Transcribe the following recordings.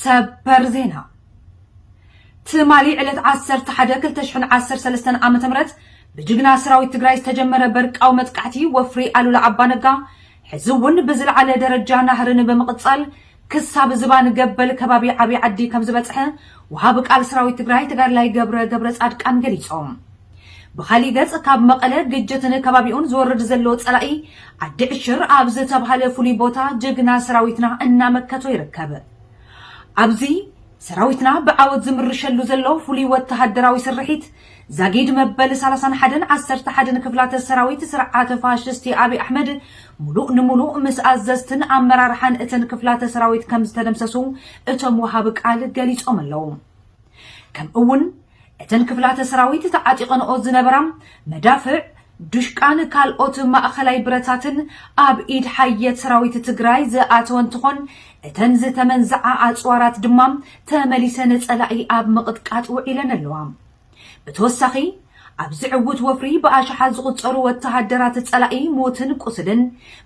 ሰበር ዜና። ትማሊ ዕለት ዓሰርተ ሓደ ክልተ ሽሕን ዓሰርተ ሰለስተን ዓመተ ምህረት ብጅግና ሰራዊት ትግራይ ዝተጀመረ በርቃዊ መጥቃዕቲ ወፍሪ ኣሉላ ኣባነጋ ሕዚ እውን ብዝለዓለ ደረጃ ናህርን ብምቕጻል ክሳብ ዝባን ገበል ከባቢ ዓብዪ ዓዲ ከም ዝበጽሐ ወሃቢ ቃል ሰራዊት ትግራይ ተጋድላይ ገብረ ገብረ ጻድቃን ገሊጾም። ብኻሊእ ገጽ ካብ መቐለ ግጀትን ከባቢኡን ዝወርድ ዘሎ ጸላኢ ዓዲ ዕሽር ኣብ ዝተብሃለ ፍሉይ ቦታ ጅግና ሰራዊትና እናመከቶ ይርከብ። ኣብዚ ሰራዊትና ብዓወት ዝምርሸሉ ዘሎ ፍሉይ ወተሃደራዊ ስርሒት ዛጊድ መበል ሰላሳን ሓደን ዓሰርተ ሓደን ክፍላተ ሰራዊት ስርዓተ ፋሽስቲ ኣብይ ኣሕመድ ሙሉእ ንሙሉእ ምስ ኣዘዝትን ኣመራርሓን እተን ክፍላተ ሰራዊት ከም ዝተደምሰሱ እቶም ወሃቢ ቃል ገሊጾም ኣለዉ። ከምኡ እውን እተን ክፍላተ ሰራዊት ተዓጢቐንኦ ዝነበራ መዳፍዕ፣ ዱሽቃን ካልኦት ማእኸላይ ብረታትን ኣብ ኢድ ሓየት ሰራዊት ትግራይ ዝኣተወ እንትኾን፣ እተን ዝተመንዝዓ ኣፅዋራት ድማ ተመሊሰን ጸላኢ ኣብ ምቕጥቃጥ ውዒለን ኣለዋ። ብተወሳኺ፣ ኣብዚ ዕዉት ወፍሪ ብኣሽሓት ዝቑጸሩ ወተሃደራት ጸላኢ ሞትን ቁስልን፣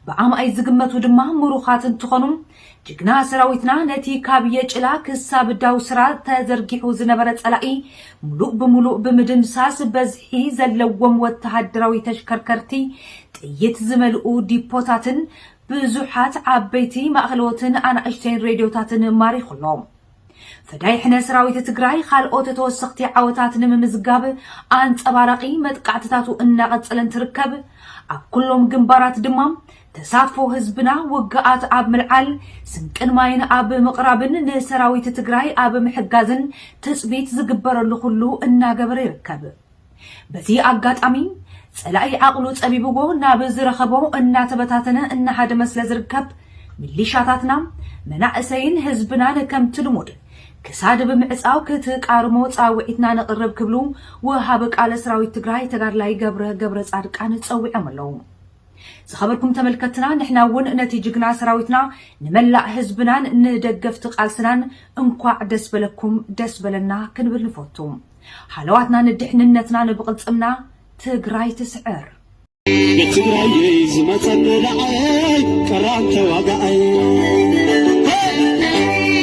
ብኣማኢት ዝግመቱ ድማ ምሩኻት እንትኾኑ፣ ጅግና ሰራዊትና ነቲ ካብ የጭላ ክሳብ ዳውስራ ተዘርጊሑ ዝነበረ ጸላኢ ሙሉእ ብሙሉእ ብምድምሳስ፣ በዝሒ ዘለዎም ወተሃደራዊ ተሽከርከርቲ፣ ጥይት ዝመልኡ ዲፖታትን ብዙሓት ዓበይቲ ማእኸለዎትን ኣናእሽተይን ሬድዮታትን ማሪኹ ኣሎ። ፈዳይ ሕነ ሰራዊት ትግራይ ካልኦት ተወሰኽቲ ዓወታት ንምምዝጋብ ኣንጸባራቒ መጥቃዕትታቱ እናቐጸለ እንትርከብ፣ ኣብ ኩሎም ግንባራት ድማ ተሳትፎ ህዝብና ውግኣት ኣብ ምልዓል፣ ስንቅን ማይን ኣብ ምቕራብን ንሰራዊት ትግራይ ኣብ ምሕጋዝን ትጽቢት ዝግበረሉ ኩሉ እናገበረ ይርከብ። በዚ ኣጋጣሚ፣ ጸላኢ ዓቕሉ ጸቢብዎ ናብ ዝረኸቦ እናተበታተነ እናሃደመ ስለ ዝርከብ፣ ሚሊሻታትና፣ መናእሰይን ህዝብናን ከምቲ ልሙድ ክሳድ ብምዕጻው ክትቃርሞ ጻውዒትና ነቕርብ ክብሉ ወሃቢ ቃለ ሰራዊት ትግራይ ተጋድላይ ገብረ ገብረ ጻድቃን ጸዊዖም ኣለዉ። ዝኸበርኩም ተመልከትና፣ ንሕና እውን ነቲ ጅግና ሰራዊትና፣ ንመላእ ህዝብናን ንደገፍቲ ቃልስናን እንኳዕ ደስ በለኩም ደስ በለና ክንብል ንፈቱ። ሃለዋትና ንድሕንነትና ንብቕልጽምና ትግራይ ትስዕር። ብትግራየይ ዝመጸኒ ደዓየይ ቀራን ተዋጋኣይ።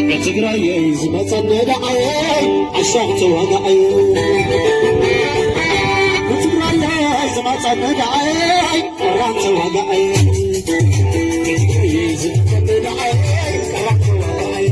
ብትግራየይ ዝመጸኒ ደዓየይ ዓሻኽ ተዋጋኣይ። ብትግራየይ ዝመጸኒ ደዓየይ ቀራን ተዋጋኣይ። ብትግራየይ ዝመጸኒ ደዓየይ ቀራን ተዋጋኣይ።